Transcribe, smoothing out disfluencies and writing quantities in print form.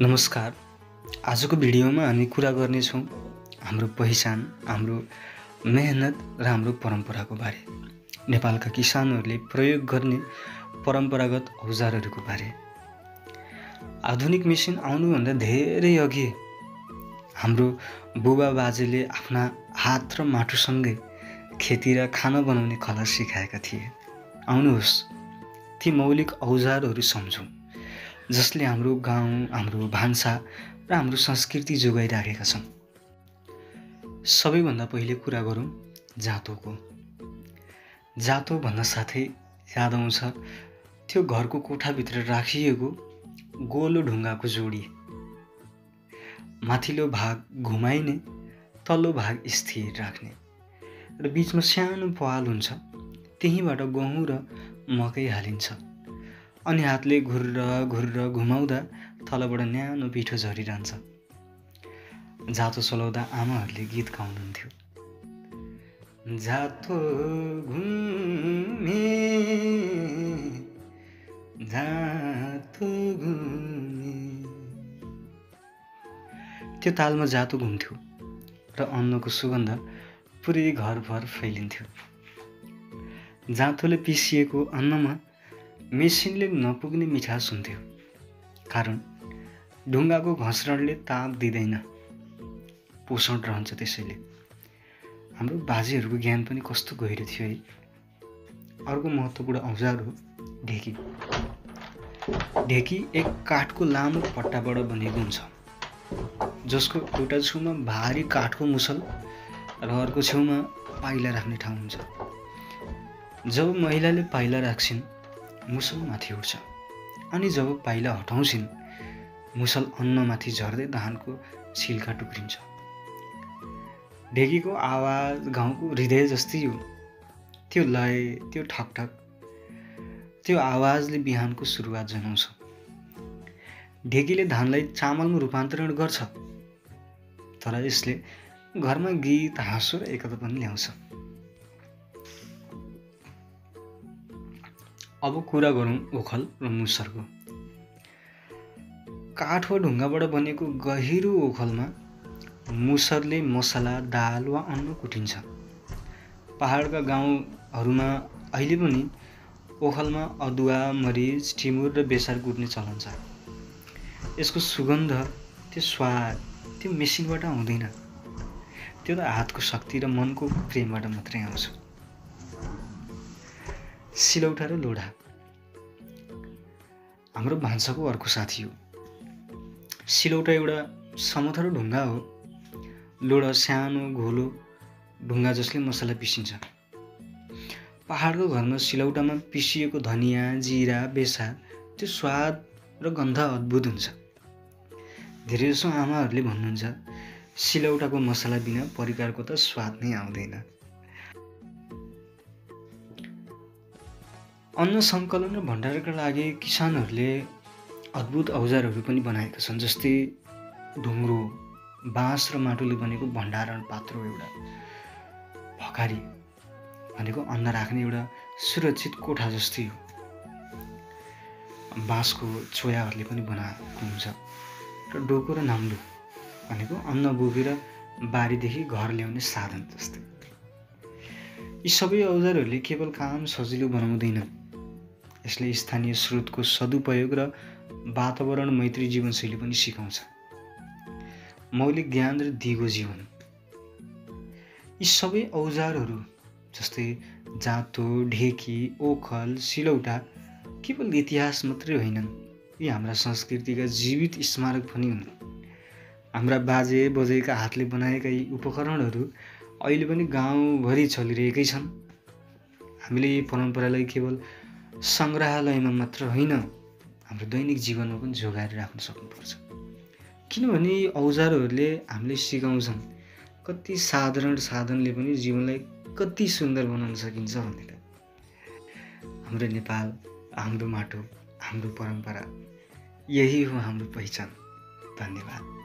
नमस्कार। आजको भिडियोमा हामी कुरा गर्नेछौँ हाम्रो पहिचान, हाम्रो मेहनत र हाम्रो परम्पराको बारे। नेपालका किसानहरूले प्रयोग गर्ने परम्परागत औजारहरूको बारे। आधुनिक मेसिन आउनुभन्दा धेरै अघि हाम्रो बुबा बाजेले आफ्ना हात र माटोसँगै खेती र खाना बनाउने कला सिकाएका थिए। आउनुहोस् ती मौलिक औजारहरू सम्झौँ जसले हाम्रो गाउँ, हाम्रो भान्सा र हाम्रो संस्कृति जोगाइराखेका छन्। सबैभन्दा पहिले कुरा गरौँ जाँतोको। जाँतो भन्न साथै याद आउँछ त्यो घरको कोठाभित्र राखिएको गोलो ढुङ्गाको जोडी। माथिल्लो भाग घुमाइने, तल्लो भाग स्थिर राख्ने र बीचमा सानो प्वाल हुन्छ। त्यहीँबाट गहुँ र मकै हालिन्छ अनि हातले घुर्र घुर्र घुमाउँदा तलबाट न्यानो पिठो झरिरहन्छ। जाँतो चलाउँदा आमाहरूले गीत गाउनुहुन्थ्यो। जाँतो घुमे जाँतो घुमे। त्यो तालमा जाँतो घुम्थ्यो र अन्नको सुगन्ध पुरै घरभर फैलिन्थ्यो। जाँतोले पिसिएको अन्नमा मेसिनले नपुग्ने मिठास हुन्थ्यो, कारण ढुङ्गाको घस्रणले ताप दिँदैन, पोषण रहन्छ। त्यसैले हाम्रो बाजेहरूको ज्ञान पनि कस्तो गहिरो थियो है। अर्को महत्त्वपूर्ण औजार हो ढेकी। ढेकी एक काठको लामो पट्टाबाट बनेको हुन्छ, जसको एउटा छेउमा भारी काठको मुसल र अर्को छेउमा पाइला राख्ने ठाउँ हुन्छ। जब महिलाले पाइला राख्छिन् मुसल माथि उठ्छ अनि जब पाइला हटाउँछिन् मुसल अन्नमाथि झर्दै धानको छिल्का टुक्रिन्छ। ढेकीको आवाज गाउँको हृदय जस्तै हो। त्यो लय, त्यो ठकठक, त्यो आवाजले बिहानको सुरुवात जनाउँछ। ढेकीले धानलाई चामलमा रूपान्तरण गर्छ, तर यसले घरमा गीत, हाँसो र एकता पनि ल्याउँछ। अब कुरा गरौँ ओखल र मुसरको। काठ वा ढुङ्गाबाट बनेको गहिरो ओखलमा मुसरले मसला, दाल वा अन्न कुटिन्छ। पहाडका गाउँहरूमा अहिले पनि ओखलमा अदुवा, मरिच, टिमुर र बेसार कुट्ने चलन छ। यसको सुगन्ध, त्यो स्वाद, त्यो मेसिनबाट आउँदैन। त्यो त हातको शक्ति र मनको प्रेमबाट मात्रै आउँछ। सिलौटा र लोढा हाम्रो भान्साको अर्को साथी हो। सिलौटा एउटा समथर ढुङ्गा हो। लोढा सानो घोलो ढुङ्गा जसले मसला पिसिन्छ। पहाडको घरमा सिलौटामा पिसिएको धनियाँ, जिरा, बेसा, त्यो स्वाद र गन्ध अद्भुत हुन्छ। धेरैजसो आमाहरूले भन्नुहुन्छ सिलौटाको मसला बिना परिकारको त स्वाद नै आउँदैन। अन्न सङ्कलन र भण्डारका लागि किसानहरूले अद्भुत औजारहरू पनि बनाएका छन्, जस्तै ढुङ्ग्रो, बाँस र माटोले बनेको भण्डारण पात्र हो। एउटा भकारी भनेको अन्न राख्ने एउटा सुरक्षित कोठा जस्तै हो। बाँसको चोयाहरूले पनि बनाएको हुन्छ। र डोको र नाम्लो भनेको अन्न बोकेर बारीदेखि घर ल्याउने साधन जस्तै। यी सबै औजारहरूले केवल काम सजिलो बनाउँदैनन्, यसले स्थानीय स्रोतको सदुपयोग र वातावरण मैत्री जीवनशैली पनि सिकाउँछ। मौलिक ज्ञान र दिगो जीवन। यी सबै औजारहरू जस्तै जाँतो, ढेकी, ओखल, सिलौटा केवल इतिहास मात्रै होइनन्, यी हाम्रा संस्कृतिका जीवित स्मारक पनि हुन्। हाम्रा बाजे बजैका हातले बनाएका यी उपकरणहरू अहिले पनि गाउँभरि चलिरहेकै छन्। हामीले यी परम्परालाई केवल सङ्ग्रहालयमा मात्र होइन, हाम्रो दैनिक जीवनमा पनि जोगाएर राख्न सक्नुपर्छ। किनभने यी औजारहरूले हामीले सिकाउँछन् कति साधारण साधनले पनि जीवनलाई कति सुन्दर बनाउन सकिन्छ भनेर। हाम्रो नेपाल, हाम्रो माटो, हाम्रो परम्परा, यही हो हाम्रो पहिचान। धन्यवाद।